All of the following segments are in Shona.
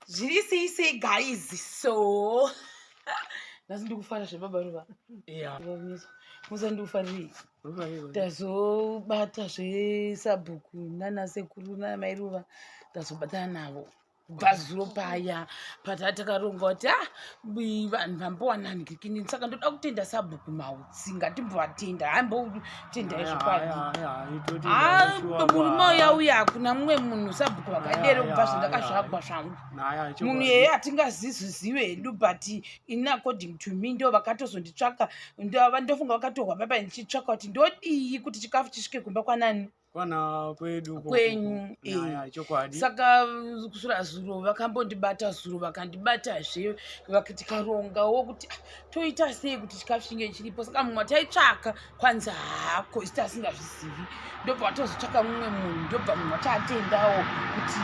Zviri sei sei guys? So nhasi ndikufara zvebaba Ruva. Musa ndikufarirei. Tazobata zvesabhuku nana sekuru nana mai Ruva, tazobatana navo kubva zuro paya patakaronga kuti ah vanhu vambowana ndirikini. Saka ndoda kutenda sabhuku Mautsi, ngatimbovatenda, hambotendai zvokwadi. Murume uya uya hakuna mumwe munhu sabhuku vakadero kubva zvandakazvagwa zvangu. Munhu yeye hatingazizizive hedu, but in according to me ndo vakatozonditsvaka, ndofunga vakatorwa papa ndichitsvaka kuti ndodii kuti chikafu chisvike kumba kwanani. Kwana kwedu. Kwenyu. Chokwadi. Saka kusura zuro vakambondibata zuro, vakandibatazve, tikarongawo kuti ah, toita sei kuti chikafu chinge chiripo. Saka mumwe taitsvaka kwanzi hako, isi tasingazvizivi, ndobva watozotsvaka mumwe munhu, ndobva munhu wachatendawo kuti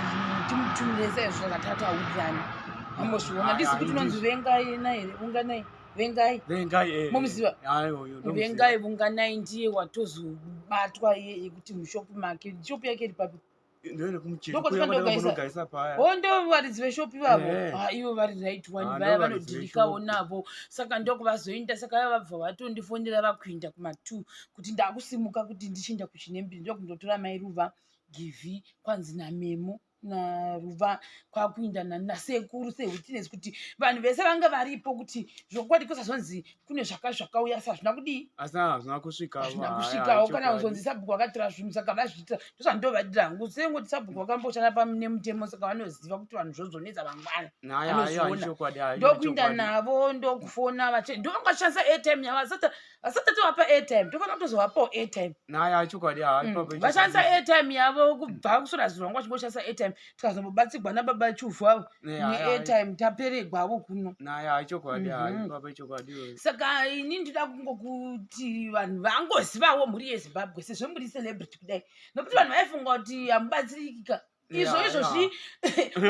timutumire saizvo zvakatatauriana. Ambozviona ndisi kuti unonzi Vengai nahere, Unganai, Vengai. Vengai. Momuziva Vengai Vunganai? Ndiye watozobatwa iye kuti mushopu make, shopu yake iri papi? O, ndo varidzi veshopu ivavo. Ivo vari right one, vaya vanodhirikawo navo. Saka ndokuvazoenda. Saka vaya vabva vatondifonera vakuinda kuma2 kuti ndakusimuka kuti ndichienda kuChinembiri, ndokundotora mai Ruva, Givhi, kwanzi naMemo naRuva, kwakuinda nasekuru sewitness kuti vanhu vese vanga varipo, kuti zvokwadi kusazonzi kune zvakauya sa hazvina kudii. Asi hazvina kusvika. Hazvina kusvikawo, kana kuzonzi sabhuku vakatora zvinhu. Saka vazviita, ndozvandovadira hangu sengoti sabhuku vakamboshanda nemutemo, saka vanoziva kuti vanhu zvozonetsa mangwana. Anozviona. Ndokuinda navo, ndokufona, ndovangoshandisa airtime yavo, vasati tovapa airtime, tofanira kutozovapawo airtime. Naya, chokwadi. Vashandisa airtime yavo kubva kusora zuro, vanga vachingoshandisa airtime, tikazombobatsigwa nababa Chuvhu avo neairtime, taperegwavo kuno. Naya, chokwadi. Papa, chokwadi. Saka ini ndida kungokuti vanhu vangozivawo, mhuri yeZimbabwe, sezvo muri celebrity kudai, nokuti vanhu vaifunga kuti hamubatsirikika izvo izvozvi,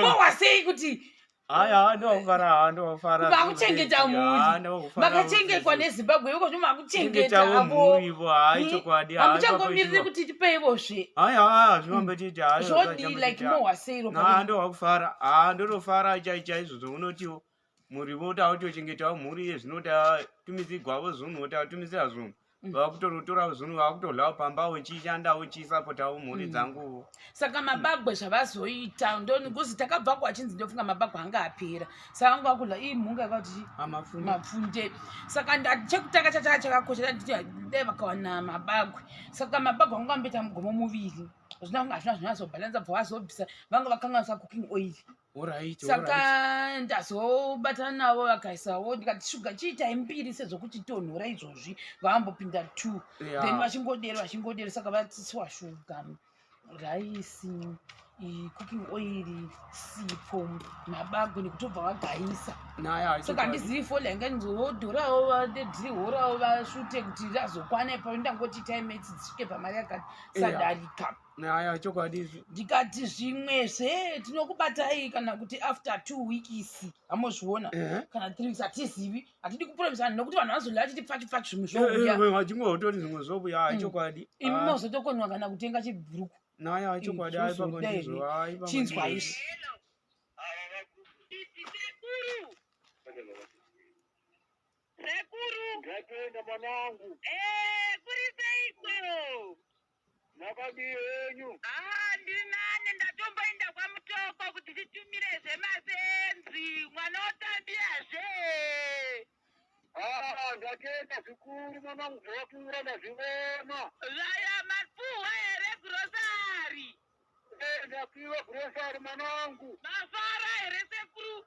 mowa sei kuti Aya, ndofara, ndofara. Makuchengeta mhuri, makachengetwa neZimbabwe iko zvino, makuchengetavo. Hai, chokwadi. Hamuchangomiriri kuti tipeivozve. Haya, haya, zvinombe haya. Zvodi like mowa sei? Ropa, ndowakufara, ha, ndotofara chai chaizvozvo. Unotiwo mhuri votakutochengetawo mhuri iye zvino tatumidzigwavo zvinhu, tatumidzira zvinhu, vakutotora zvinhu, vakutoryawo pambawo, chishandawo, chisapotawo mhuri dzanguwo. Saka mabagwe zvavazoita ndongozi takabva kwachinzi ndofunga mabagwe anga apera, saka anga akudla ii mhunga yakati mapfunde. Saka chekutanga chachaka chakakosha nditi dai vakawana mabagwe. Saka mabagwe anga amboita mugomo muviri, zvina kunge hazvina zvinazobhalansa, bva vazobvisa, vanga vakanganisa cooking oil. Saka ndazobatana navo, vakaisawo, ndikati shuga chiitai mbiri sezvokuti tonhora izvozvi, vaambopinda two, then vachingodero vachingodero. Saka vatisiwa shuga, raisi, cooking oil, sipo, mabagwe, nekutobva vagaisa. Saka handizivi fola inga nzodhorawo, vadhirihorawo, vasvute kuti razokwana ipapo. Ndangoti itai maths dzisvike pamari yakati sadarika. Naya, chokwadi. Ndikati zvimwezve tinokubatai kana kuti after 2 weeks, hamozviona, kana 3 weeks, hatizivi, hatidi kupromisa vanhu nokuti vanhu vazodya vachiti pfaki pfaki zvimwe zvouya. Vachingotori zvimwe zvobuya, chokwadi. Imi mozotokonwa kana kutenga chibhuruku. Naya, chokwadi. Zvozoda here? Chinzwa izvi. Sekuru. Sekuru. Ndatenda, mwanangu. Kuri seiko? Makadii henyu? Ah, ndiri nane, ndatomboenda kwaMutoko kuti titumire zvemasenzi. Mwana otambiyazve. Ah, ndatenda zvikuru, mwanangu, zvawapfuura ndazvivona. Vaya mapuhwa here grocery? Eh, ndapiwa grocery, mwanangu. Mafara here, sekuru?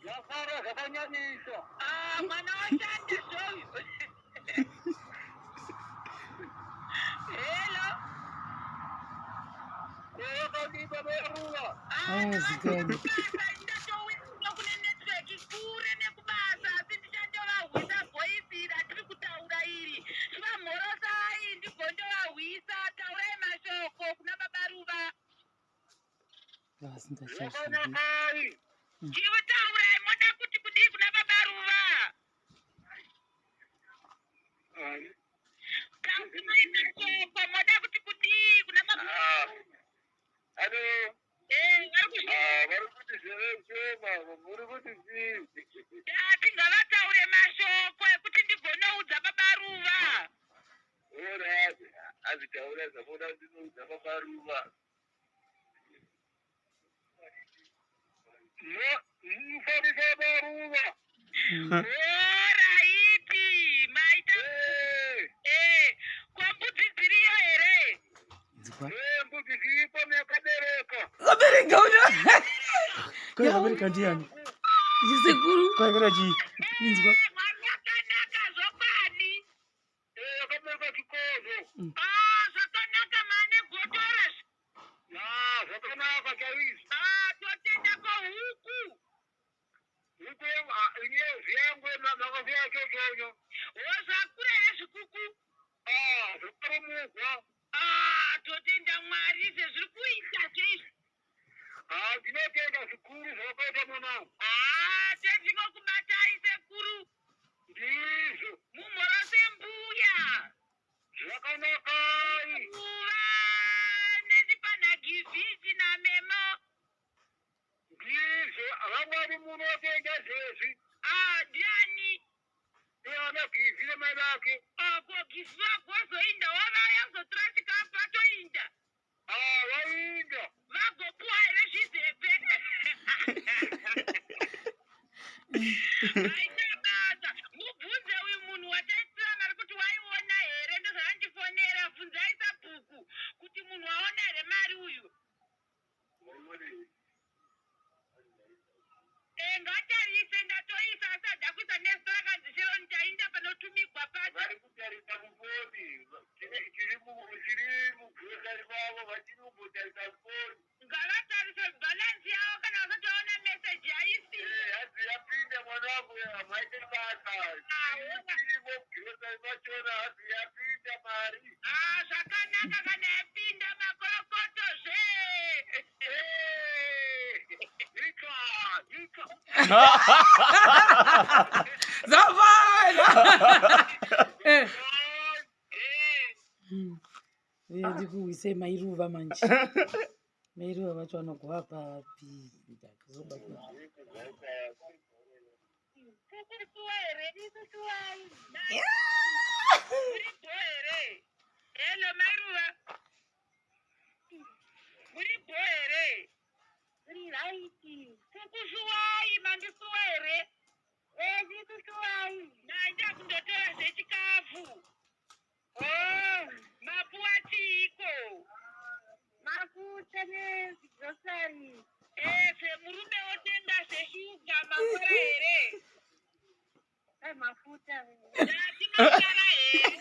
Ndafara zvakanyanyisa. Ah, mwana washanda zvoyu. Hello. Wakadii, baba Ruva? Ah, Zikani. Ndatowinda kune network kure nekubasa, asi ndichandovahwisa voice ratiri kutaura iri. Chivamhorosai ndigondovahwisa. Taurai mashoko kuna baba Ruva. Zvakanakai. Chivutaurai, moda kuti kudii kuna baba Ruva? Taurai mashoko, moda kuti kudii kuna baba? Alo. Eh, vari kuzvi Ah, vari kuti Shema, muri kuti chii? Ndati ngavataure mashoko ekuti ndigonoudza baba Ruva. Alright, azvitaura zvamunoda kuti ndinoudza baba Ruva. Mufanisa baba Ruva. Oraiti, maita eh, ko mbudzi dziriyo here? Mbudzi dziripo makabereka. Kabereka uno. Kabereka ndiani? Sekuru. Kwaikara chii? Inzwa. Mwari wakanaka zvokwadi. Yakabereka chikozo. Ah, zvakanaka mane gotora. Ah, zvakanaka chaizvo. Ah, totenda ko huku. Huku inyezi yangu makaziya chochonyo. Wozvakura here zvikuku? Ah, zvakarumugwa. Ah, totenda Mwari sezviri kuita zveizvi. Ah, ndinotenda zvikuru zvakaita mwanangu. Ah, tendinokubatai sekuru. Ndizvo. Mumhorose mbuya. Zvakanakai. Kuva nechipanhagivhiti namemo. Ndizvo, vamwari munotenda zvezvi. Ah, ndiani? Ndiana Gizi nemai vake. Ah, ko Gizi vagozoinda wavaya kuzotora chikafu vatoinda. Ah, vainda. Vagopuwa here zvizepe? Maita basa. Mubvunze uyu munhu wataitira mari kuti waiona here ndozvaandifonera. Bvunzai sabhuku kuti munhu waona here mari uyu. Ngatarise ndatoisa asi hada kuisa nezita rakanzi Sharon tainda panotumigwa pacho. Vari kutarisa mufoni. Tiri mugirosari mavo vachiri kumbotarisa mufoni. Ngavatarise bhalansi yavo kana vasati vaona meseji yaisi. Hanzi yapinda mwanangu, maita basa. Tirimo mugirosari machona, hanzi yapinda mari. Ah, zvakanaka kana yapinda makorokoto zve. Ika, ika. Zafana. Eh. Ndikuwise mairuva manje. Mairuva vacho vanogova papi? Ndakuzobatwa. Kukusuwa here? Kukusuwai. Muri bho here? Hello mairuva. Muri bho here? Muri raiti. Kukusuwai, mandisuwa here? Eh, ndikusuwai. Ndaenda kundotora zvechikafu. Oh, mapuwa chiiko? Mafuta negrocery. Eh, zvemurume wotenga zveshuga makora here? Eh, mafuta. Ndati makara here?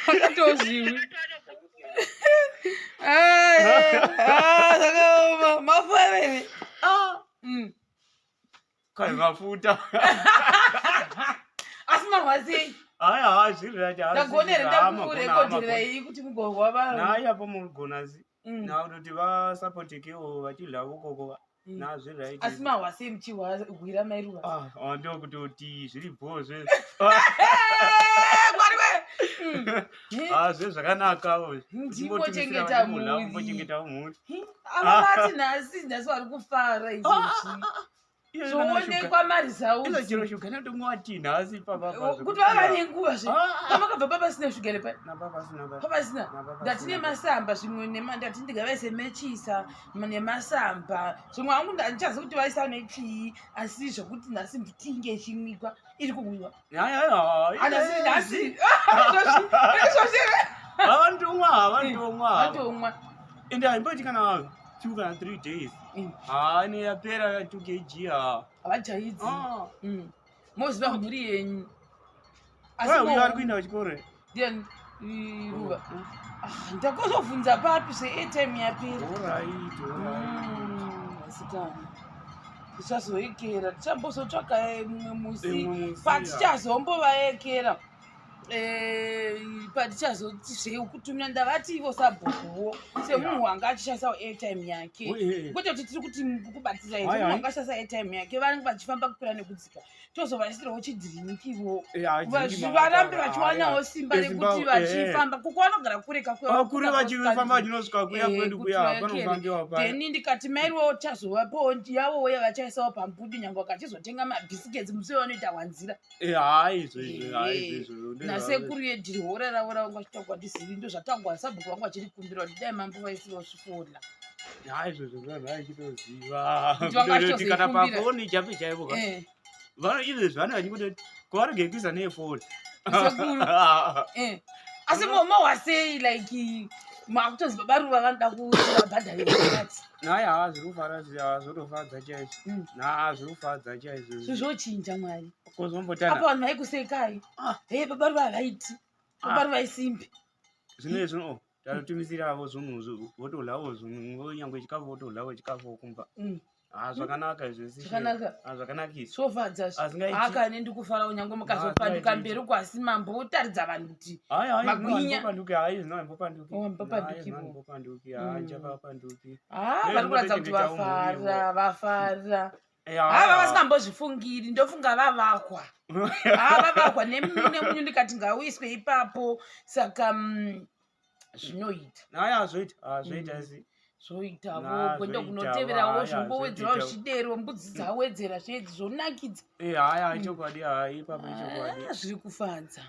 Akatozviwi. Zvakaoma. Mafuta here? Kai mafuta. Asi marwadzei? Aya, ha, zviri right. Ndagona here ndakurekodhera iyi kuti mugorwa vanhu? Naye apo murigona zi. Mm. Na kutoti vasapotekewo vachidya ukoko. Na zviri right. Asi mahwasei muchihwira mairuva? Ah, ah, ndokutoti zviri bho zve. Mwari we! Ah, zve zvakanaka. Ndimbochengeta mhuri. Mbochengeta mhuri. Ava vati nhasi nhasi vari kufara izvozvi. Zvoonekwa mari Izo chero zauzi. shuga notomwa tii nhasi papa. Kuti vava nenguva zve. Ah. Pamakabva papasina shuga here pai? Napapasina pa. Papasina. Napapasina. Ndati nemasamba zvimwe nema ndati ndingavaise mechisa nemasamba. Zvimwe hangu handichazivi kuti vaisa nechii asi zvokuti nhasi tinge ichimwikwa iri kumwiwa. Hayi hayi. Anasi nhasi. Izvozvi izvozvi. Vavantomwa, vavantomwa. Vatomwa. Ende haimboti kana 2 kana 3 days. Ah, ne yapera 2 kg ah. Havajaidzi. Ah. Moziva mhuri yenyu. Asi uyo ari kuenda kuchikoro. Ndiani? Ruva. Ndakazobvunza papi seairtime yapera. Alright, alright. Asikana. Tichazoekera, tichambozotsvaga mumwe musi Mumwe musi, patichazombovaekera. Eh, patichazotizve kutumira ndavati ivo sabhukuwo semunhu wanga achishandisawo airtime yake kwete kuti tiri kuti kubatsirai Hai, semunhu hai. wanga achishandisa airtime yake vanenge vachifamba kukwira nekudzika tozovaisirawo chidhirinikiwo varambe vachiwanawo simba Simba, rekuti vachifamba kuko vanogara kure vakuri vachifamba vachinosvika kuya kwedu kuya panofambiwa paya then ndikati mairiwo chazovapowo yavowo yavachaisawo pambudu nyange vakachizotenga mabhisiketsi musi wevanoita wanzira Hayi izvo hayi izvo nasekuru yedhirihora ravo ravanga vachitagwa ndizivi ndo zvatagwa sabhuku vangu vachirikumbira kuti dai mambo vaisiwa svifola Hayi izvo zvo vaichitoziva Kuti vanga Kutoti kana vachizoikumbira. pafoni chaipo chaipo ka Eh, Izvezvi vane vachingototi kuvarege kuisa nefoni. Sekuru. Eh. Asi mohwasei like makutozi baba Ruva vanoda kuti vabhadhare vakati. Hayi ha zviri kufara zvotofadza chaizvo. Na zviri kufadza chaizvo. Zvozvochinja Mwari. Apa Kozombotana vanhu vaikusekai. Ah. Hey baba Ruva havaiti. Baba Ruva isimbi. Zvino izvi oh, tatotumisiravo zvinhu votodlawo zvinhu nyangwe chikafu votodlawo chikafu kumba. Ha zvakanaka izvi. Zvakanaka. Ha zvakanakisa. Zvofadza. Asingaiti. Akane ndikufarawo nyange mukazopanduka Asingaiti. mberi kwasi mambo otaridza vanhu kuti Hayi hayi Magwinya. zvinoambopanduki hayi zvinoambopanduki. Oh, hambopandukiwo. Hambopanduki hayi chakapanduki. ah Zvino vari kuratidza kuti zvinotochengetawo vafara muriwo. vafara. Eh, Hava vasingambozvifungiri ndofunga vavakwa. Ha vavakwa nemunyu ndikati ngauiswe ipapo saka zvinoita. Hayi hazvoita hazvoita asi. Zvoitavo Na, kwenda zvoitavo, kunoteverawo haya, zvongowedzerawo zvoitavo. zvichidero mbudzi dzawedzera zvedzi zvonakidza. Eh hayi hayi chokwadi hayi ipapo ichokwadi. Ah, zviri kufadza.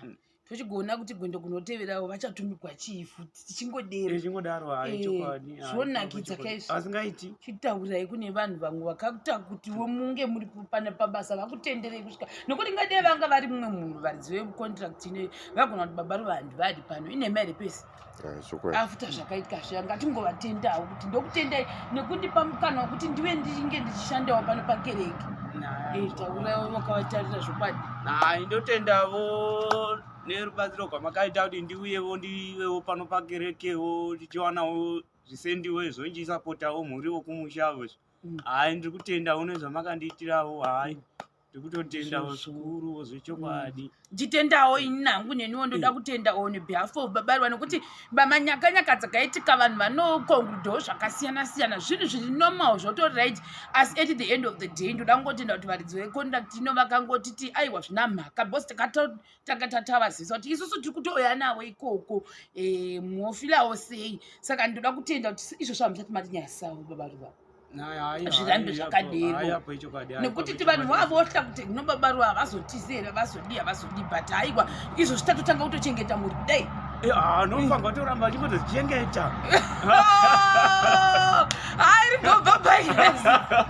Tochigona kuti gwendo kunoteverawo vachatumigwa chii futi tichingodero. Ichingodaro hayi Eh, chokwadi. Hayi, zvonakidza chokwadi. kaizvi. Asingaiti. Chitaurai kune vanhu vamwe vakaita kutiwo munge muri pana pabasa vakutenderei kusvika nokuti ngadai vanga vari mumwe munhu varidzi vecontract inoyi vagona kuti baba vanhu vari pano inhema here pesi. Ah, chokwadi. Afuta zvakaitika zviya ngatingovatendawo kuti ndokutendai nekundipa mukana wekuti ndive ndichinge ndichishandawo pano pakereke. Eh, taurai wakavatarira zvokwadi. Hayi ndotendavo nerubatsiro rwamakaita kuti ndiuyewo ndivewo pano pakerekewo ndichiwanawo zvisendiwo izvo ndichisapotawo mhuri wokumusha izvo. Hayi ndiri kutendawo nezvamakandiitirawo hayi ndiri kutotendawo Izvozvo. zvikuru zvechokwadi. Ndichitendawo ini nangu neniwo ndoda kutenda on behalf of baba Ruva nekuti manyakanyaka dzakaitika vanhu vanoconcludawo zvakasiyana siyana zvinhu zviri normal zvotori right asi at the end of the day ndoda kungotenda kuti varidzi vecontract ino vakangotiti aiwa zvina mhaka because takatanga tatavazivisa kuti isusu tiri kutouya navo ikoko muofilawo sei saka ndoda kutenda kuti izvozvo hamusati matinyasawo baba Ruva. Hayi, hayi, Zvirambe hayi, zvakadero. hayi, apo ichokwadi, hayi, Nekuti apo ti vanhu ichokwadi. vavohla kuti hino baba Ruva havazotizi here havazodii havazodii but haiwa izvo zvitatotanga kutochengeta mhuri kudai. Eh, ah, nofanirwa kutoramba vachingotodzichengeta. Hayi ribhobhabha.